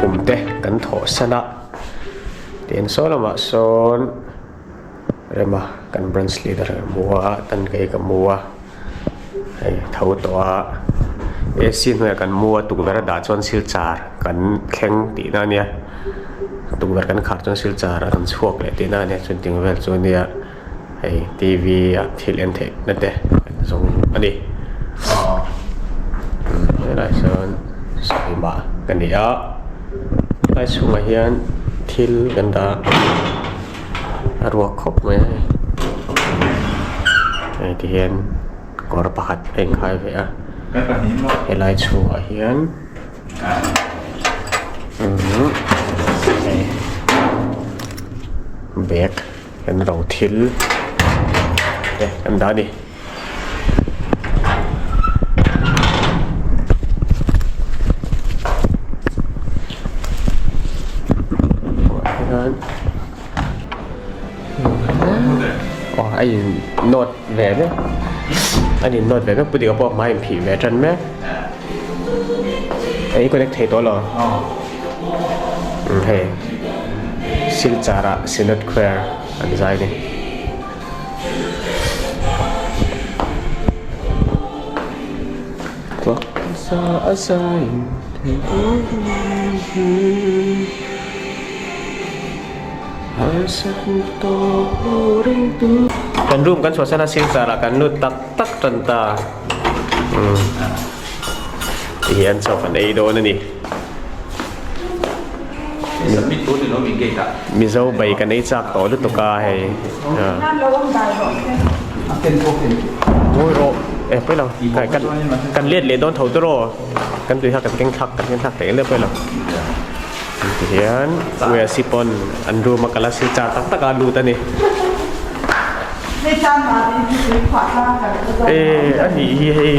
Khum te kan thawh san a, tin saw lamah sawn Rema kan branch leader a mu a, tan kei ka mu a, hei tho tawh a, AC hnuaiah kan mu a tukverh a dah chuan silchar kan thleng tihna a nia, tukverh kan khar chuan silchar a rawn chhuak leh tihna a nia chutiang vel chu a nia. Hei tv ah thil en theih na te an zawng a ni helai sawn sawima ka ni a helai chhungah hian thil kan dah a ruak khawp mai a hei ti hian kawr pakhat a inkhai ve a helai chhungah hian. Hei bag kan ro thil te kan dah a ni. Aw a in nawt ve mek a in nawt ve mek puding ah pawh hmai a inphih ve tan mek a in connect thei tawh lo hei silchar ah synod choir an zai a ni. Kan room kan chhuahsan a silchar ah kan lut tak tak tan ta umm tihian chaw kan ei dawn a ni Mizo bai kan ei chak tawh lutuk a hei ngawi rawh eh pawi lo kan let leh dawn tho te rawh kan tui kha kan keng thlak kan keng thlak theih leh pawi lo. Tihian Uiasi pawn an room a kal a silchar tak tak a lut a ni. E a nih hi hei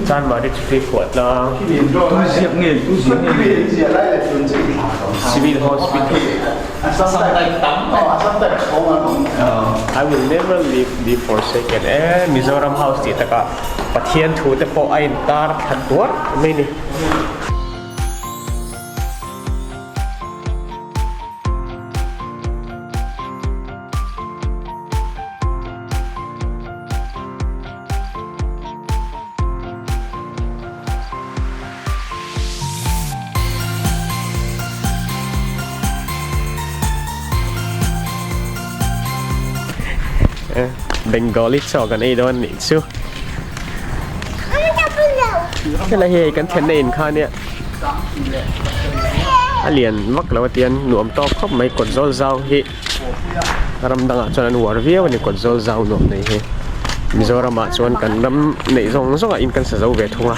Chanmari chu tui phuah tlang. Civil Hospital. I will never leave thee forsaken e Mizoram House tih takah Pathian thu te pawh a intar thla tuar mai a ni. Bengali chaw kan ei dawn anih chu. Helai hi hei kan thlenna in kha nia a lian vak lo a tian nuam tawk khawp mai kawt zawl zau hi ram dangah chuan an uar viau a ni kawt zawl zau nuam nei hi Mizoramah chuan kan ram neih zawng zawngah in kan sa zo ve thung a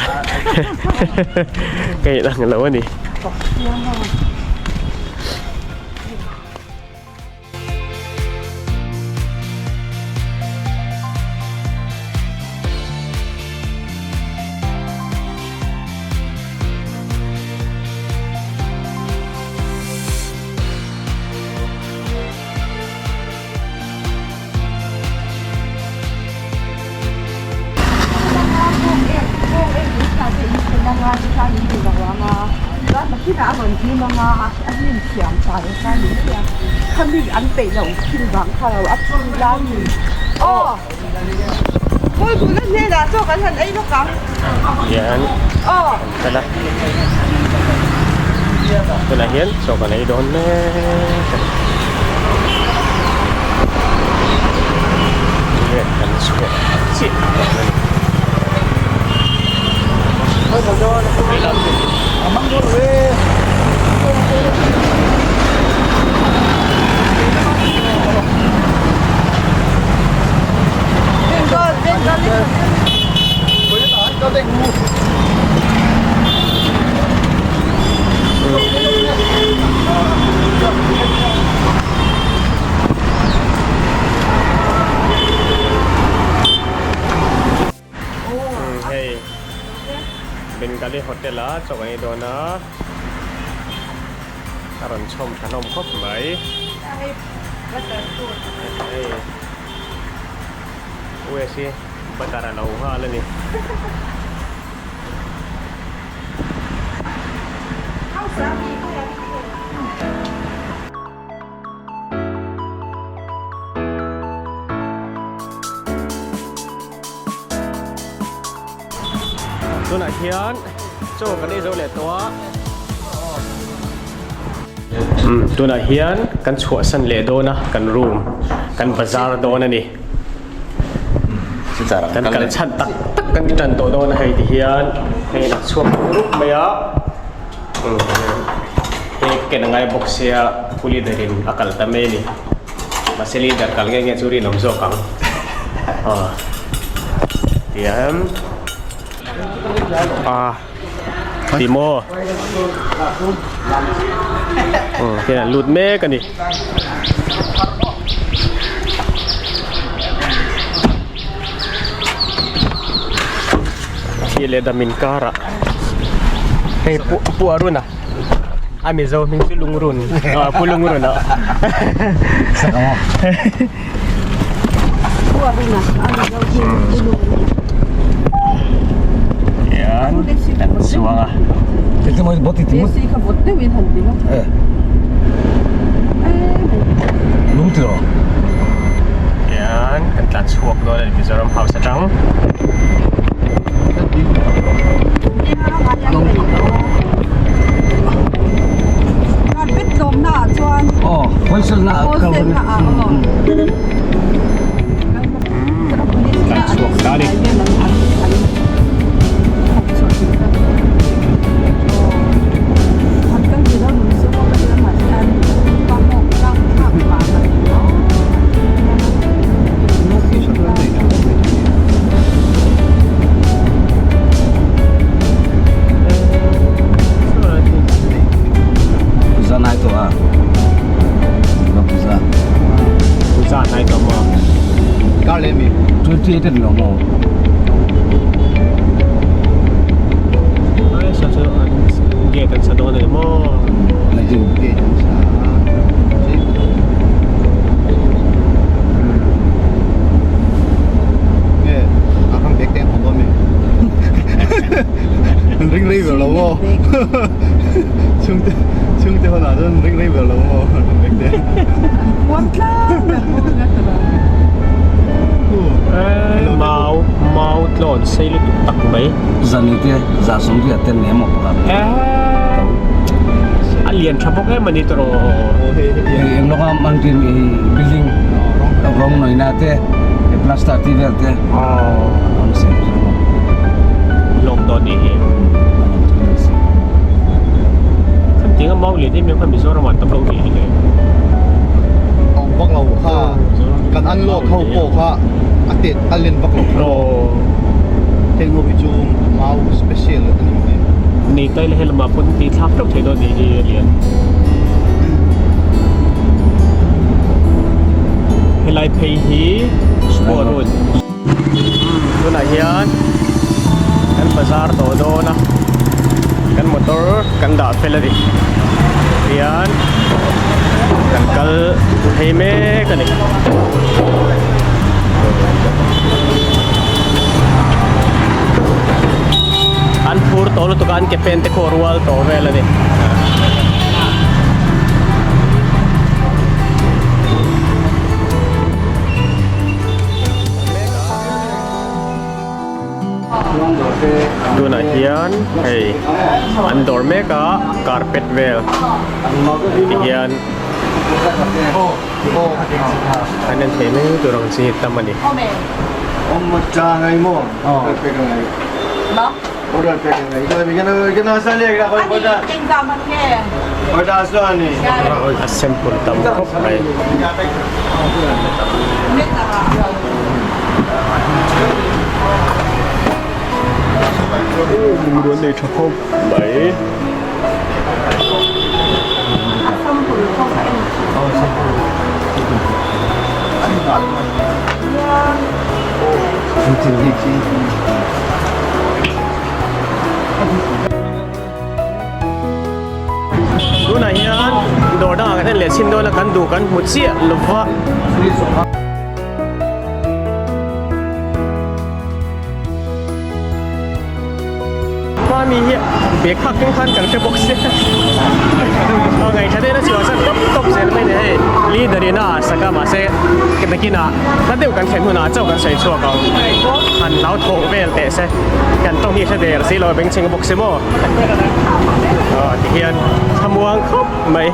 ka inang lo a ni. Hian an kal a tunah hian chaw kan ei dawn mek a ni enge kan chhuah chiah dawn a ni. Hei Bengali hotel a chaw kan ei dawn a a rawn chhawm tha hlawm khawp mai hei US hi butter a lo nghal a ni. Tunah hian chaw kan ei zo leh tawh a. Umm tunah hian kan chhuahsan leh dawn a kan room kan bazar dawn a ni. Kan kal chhan tak tak kan ti tan tawh dawn a hei ti hian hei a chhuak rup mai a. Umm hei ken a ngai bawk sia pu leader in a kal ta mai a ni. Mahse leader kal nge nge chu rinawm zawk ang. Aw tihian a ti maw umm tihian an lut mek a ni. Thih leh dam inkarah hei pu pu Arun a. A Mizo hming chu Lungrun ah Pu Lungrun ah. Pu Arun ah a Mizo hming Pu Lungrun. Hian kan chuang a. Hian kan tlan chhuak dawn a ni Mizoram House atang. Tlan chhuak ta a ni. Puja nai tawh maw? Ai saw chu an gate an sa dawn a ni maw? Mau mau tlawn sei lutuk tak mai. A lian tha bawk em a ni tawh. Lawm dawn nih hi. Khan tinga mau lian em em kha Mizoram ah tam lo nih hi le. Awm vak lo kha kan unload ho pawh kha a tet a len vak lo kha. Heng ho hi chu mau special a ni mai. Nei tai la helamah pawn tih thlak teuh thei dawn nih hi a lian. Helai phei hi sport road. Tunah hian kan bazar tawh dawn a kan motor kan dah fel a ni tihian kan kal phei mek a ni. An phur tawh lutuk a an ke pen te khu a rual tawh vel a ni. Tunah hian hei an dawr mek a carpet vel ti hian an en thei mai tur ang chi hi tam a ni. A sample tam khawp mai. Bungrua nei tha khawp mai. Tunah hian dawr dangah kan en leh chhin dawn a kan duh kan hmu chiah lova. hma mi hi bag phak keng khan kan hre bawk sia aw ngaihthla deuhin a chhuah san tawp tawp zel mai a ni hei leader in a sak a mahse nakinah hla deuh kan thlen hunah chauh kan sawi chhuak ang han hlau thawh vel teh se kan tawng hi hre der si lo a bengchheng bawk si maw aw tihian thlamuang khawp mai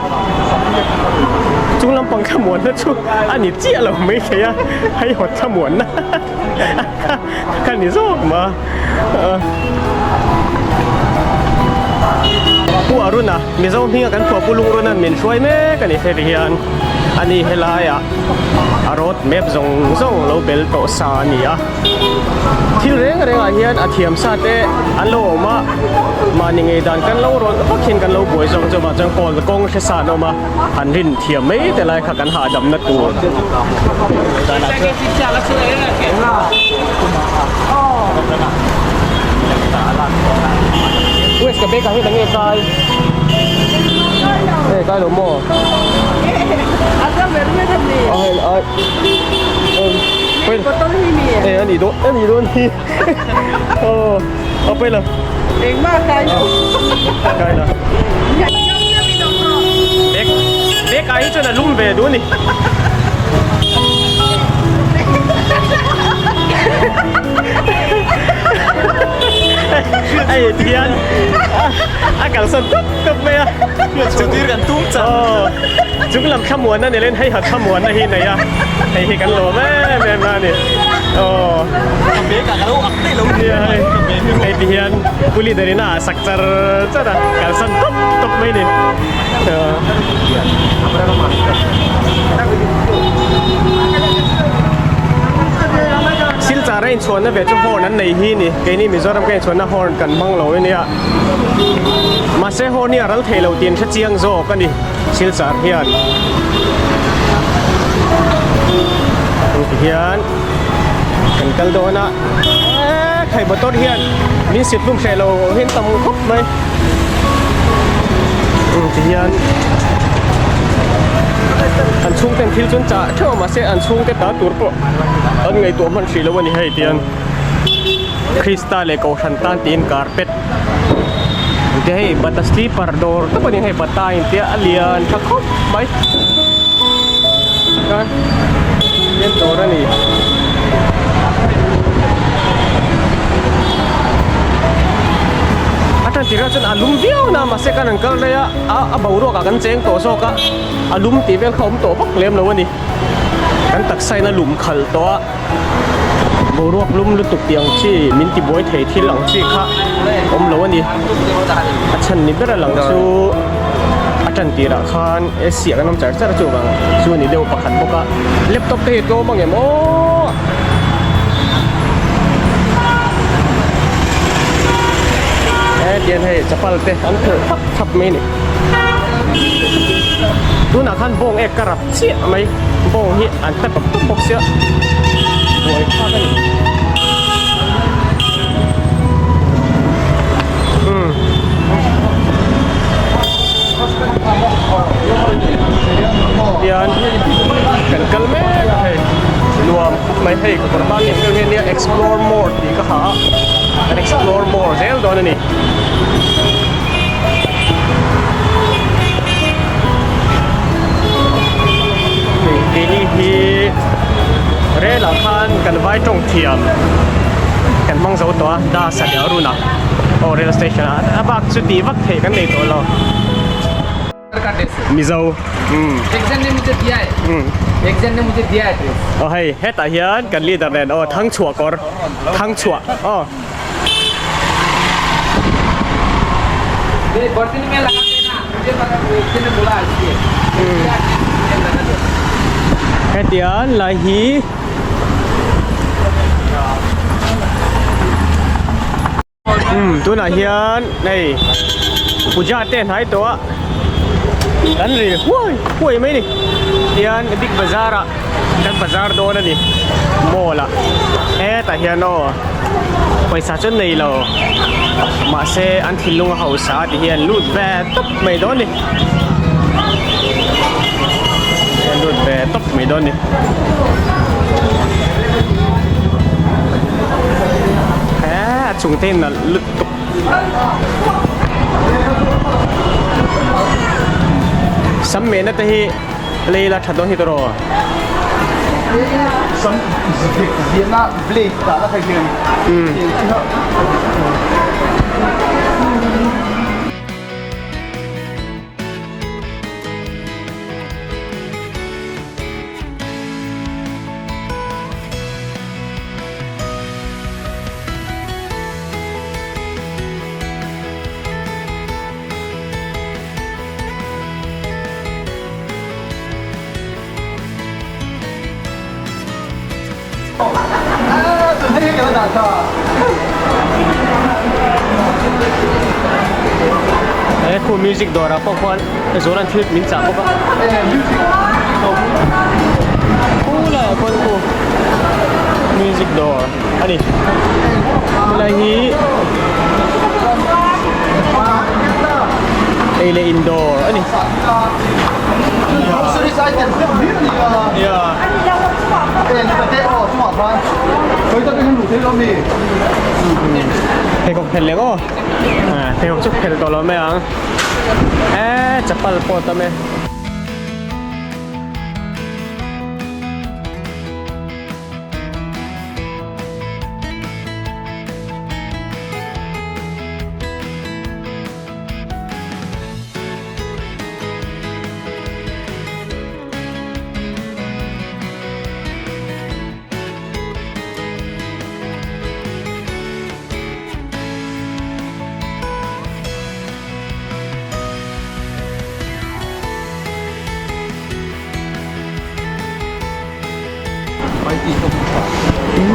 chung lampang thlamuanna chu a ni chiah lo maithei a haihawt thlamuanna. Ka ni zawk ma. Pu Aruna, Mizo hminga kan phuah Pu Lungruna min hruai mek a ni heti hian ani helaiah a road map zawng zawng lo bel tawh sa a ni a. Thil reng rengah hian a thiam sa te an lo awm a, mahni ngei dan kan lo rawn vak hian kan lo buai zawk chuvang chuan kawl kawng hre sa an awm a. Han rin thiam mai te lai kha kan hahdamna tur. West ka bag ah hian enge kai? Hei kai lo maw? Hei a nih dawn a nih dawn hi aw a pawi lo. Engmah kai lo. Kai lo. Bag bag ah hi chuan a lum ve duh a ni. Hei tihian a kalsan tawp tawp mai a. Chutir kan tum chak. Aw chung lam thlamuanna ni len hei ha thlamuanna hi nei a hei hi kan lawm em em a ni. Aw. Bag ah ka lo ak daih lo Nia hei hei ti hian pu leader in a ah sak char char a kalsan tawp tawp mai ni. Silchar a inchhuanna ve chu horn an nei hi ni keini Mizoram ka inchhuanna horn kan hmang lo ania mahse horn hi a ral thei lo tih an hre chiang zawk a ni Silchar hian tihian kan kal dawn a eee khai motor hian min sit hlum hreh lo hian tam khawp mai tihian an chhungten thil chu an chah theuh a mahse an chhungte ta tur pawh an ngaihtuah hman hrih lo a ni hei tihian Krista leh Kohhran tan tiin carpet te hei bata slipper dawr tak a ni hei bata a intia a lian tha khawp mai chuan en dawr a ni. A tan tirah chuan a lum viau na mahse kan han kal daih a a boruak ah kan cheng tawh zawk a a lum tih vel kha a awm tawh vak lem lo a ni kan taksa in a lum khalh tawh a. Boruak lum lutuk tih ang chi min ti buai thei thil ang chi kha awm lo a ni. A chhan ni ber a lang chu a tan tirah khan AC ah kan awm char char chuvang chu a ni deuh pakhat bawk a. Laptop te hi tlawm ang em aw. Hetiang hei chapal te an phurh thap thap mai a ni. Tunah khan bawng ek ka rap chiah mai bawng hi an hre tawp tawp bawk sia buai thlak a ni umm hian kan kal mek a hei nuam khawp mai hei kawr hma ken deuh hian nia explore more tih ka ha a kan explore more zel dawn a ni. Keini hi rel ah khan kan vai tawng thiam kan hmang zo tawh a Das a leh Arun a aw rail station ah a bak chu tih vak theih kan nei tawh lo Mizo umm aw hei hetah hian kan leader nen aw Thangchhuah kawr Thangchhuah aw. Hetiang lai hi umm tunah hian hei puja te a hnai tawh a kan ril huai huai mai a ni tihian big bazar ah kan bazar dawn a ni mall ah hetah hian aw. Pawisa chu nei lo mahse an thinlung a hausa a ti hian lut ve tawp mai dawn a ni lut ve tawp mai dawn a ni. He a chung te hi nalh lutuk. Sam mehna te hi lei la that dawn hi tawh. Sam ziahna blade dah la khai hian. He khu music dawrah pawh khuan Zoran thil min chah bawk a. Khu laiah khuan khu music dawr a ni. Helai hi ei leh in dawr a ni. Pheikhawk phel leh aw. Pheikhawk chu phel tawh lo mai ang. Eee chapal pawh a tam e.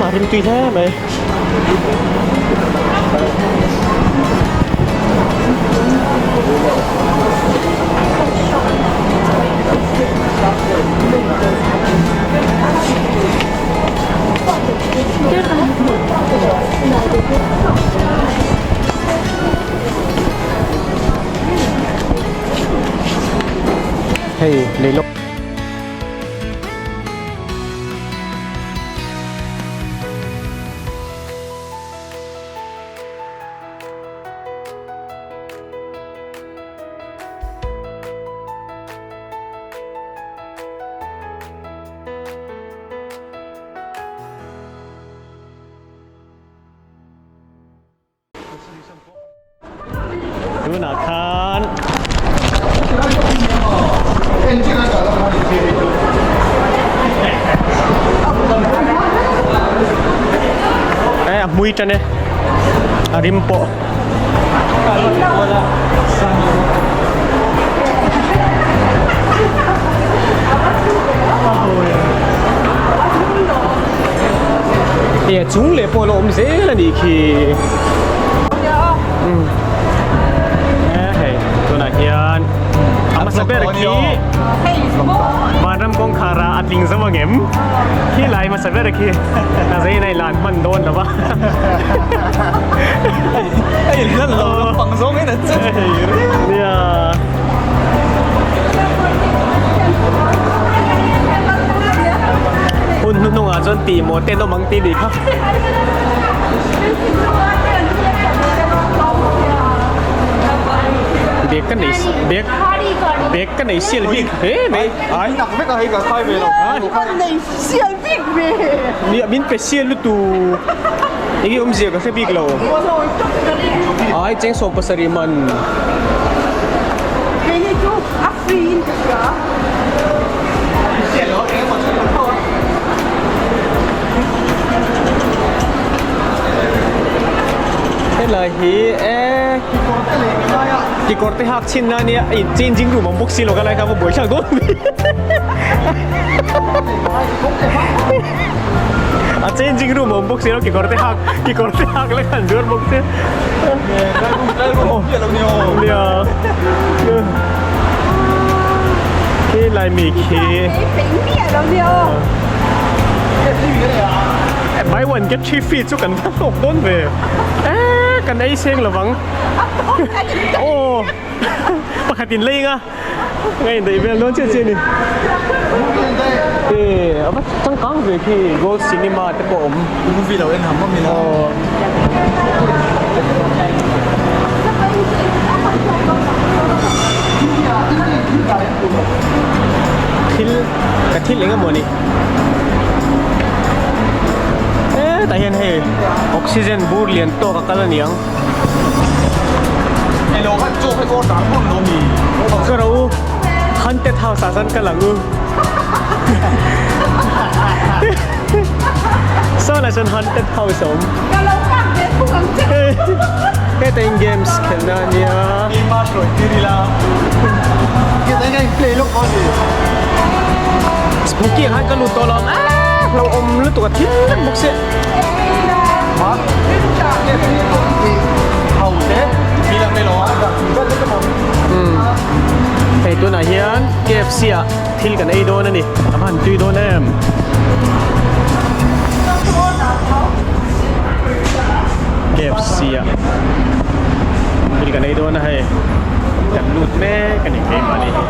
A rim tui hle mai. Hei lei Tunah khan e a hmui tan e a rim pawh Hei a chung leh pawh a lo awm zel a nih khi e hei tunah hian a hmasa ber khi vanram kawngkhar ah a tling zo ang em khi lai hmasa ber khi a zei na i lan hman dawn lo va. A in hlan lo lampang zawng in an che thei reng. Nia. Hun hnuhnungah chuan tih maw ten awm ang tih nih kha. Bag ka nei bag bag ka nei sial bik hle mai. Ai nak vek a hei ka khai ve lo. Ka nei sial bik ve. Nia min pe sial lutuk. Enge awmzia ka hre bik lo. Ai cheng 70 man. Kei hi chu a free in ka hria. Helai hi e kekawr te hak chhin na ania a in changing room ang bawk si lo ka lai kha va buai thlak dawn mai. A changing room a awm bawk si lo kekawr te hak kekawr te hak la khan zuar bawk se nia khi lai mi khi buy one get three free chu kan va hlawk dawn ve e kan ei seng lovang aw pakhat in lei anga. Nga in daih vel dawn chiah chiah a ni. E a va changkang ve khi gold cinema te pawh a awm. Movie lo en ham awm ila. Thil ka thil eng emaw ni hetah hian hei oxygen bur lian tawk a kal a niang. Ka ro u haunted house ah chuan kal ang u saw lah chuan haunted house a awm heta in games khelhna a nia spooky ang khan ka lut tawh lo ang aaa hlauhawm lutuk a thim vek bawk sia. Hei tunah hian KFC ah thil kan ei dawn a ni a va han tui dawn em. KFC ah thil kan ei dawn a hei kan lut mek a ni keimahni hi.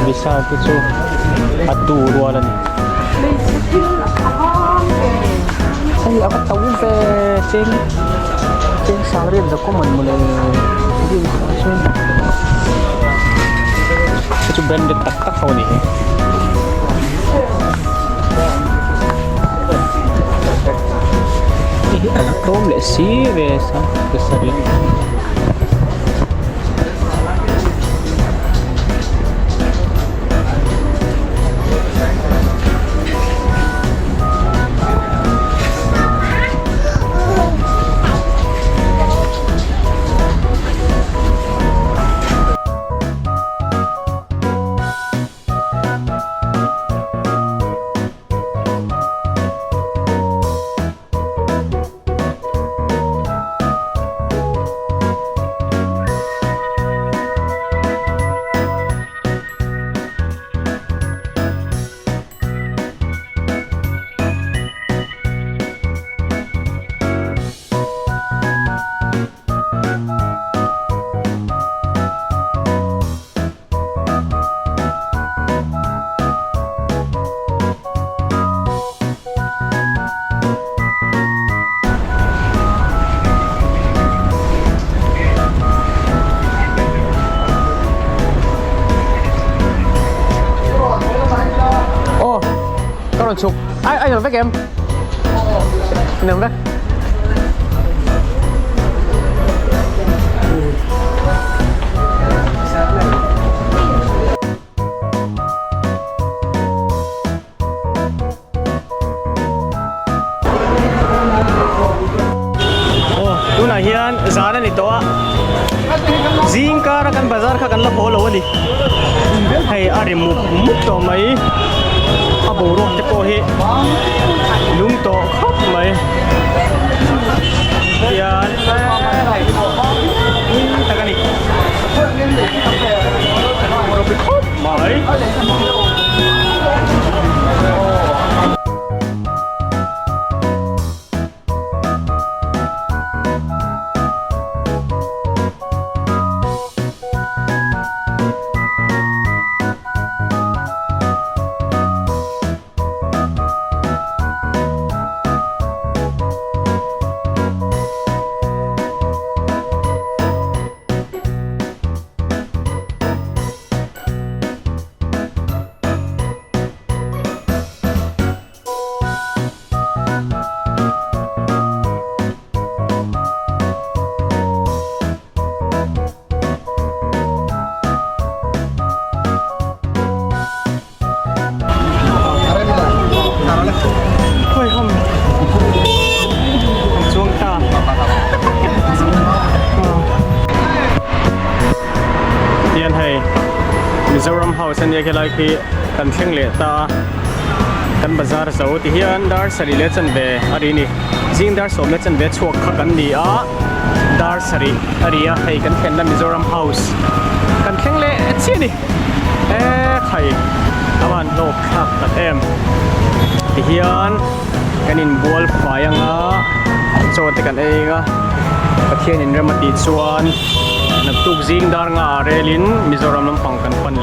Visa te chu a tu rual a ni. Hei a va to ve cheng cheng sang riat za common mawle hei chu branded tak tak ho a ni hi. Hei hi a la tlawm leh si ve sa pasarih. Aw ka rawn chhuk ai ai inang vek em inang vek Aw tunah hian zan a ni tawh a zing kara kan bazar kha kan la haw lo a ni hei a ri mup mup tawh mai a boruak te pawh hi lung tawh khawp mai hian tak a ni ropui khawp mai. Mizoram House ania khilai khi kan thleng leh ta a, kan bazar zo ti hian dar sarih leh chanve a ri ni. Zing dar sawm leh chanve chhuak kha kan ni a, dar sarih a ri a, hei kan thlenna Mizoram House kan thleng leh chiah a ni. E khai a van hlawk thlak tak em. Ti hian kan inbual fai anga chaw te kan ei anga Pathian in rem a tih chuan naktuk zing dar nga ah relin Mizoram lampang kan pan leh.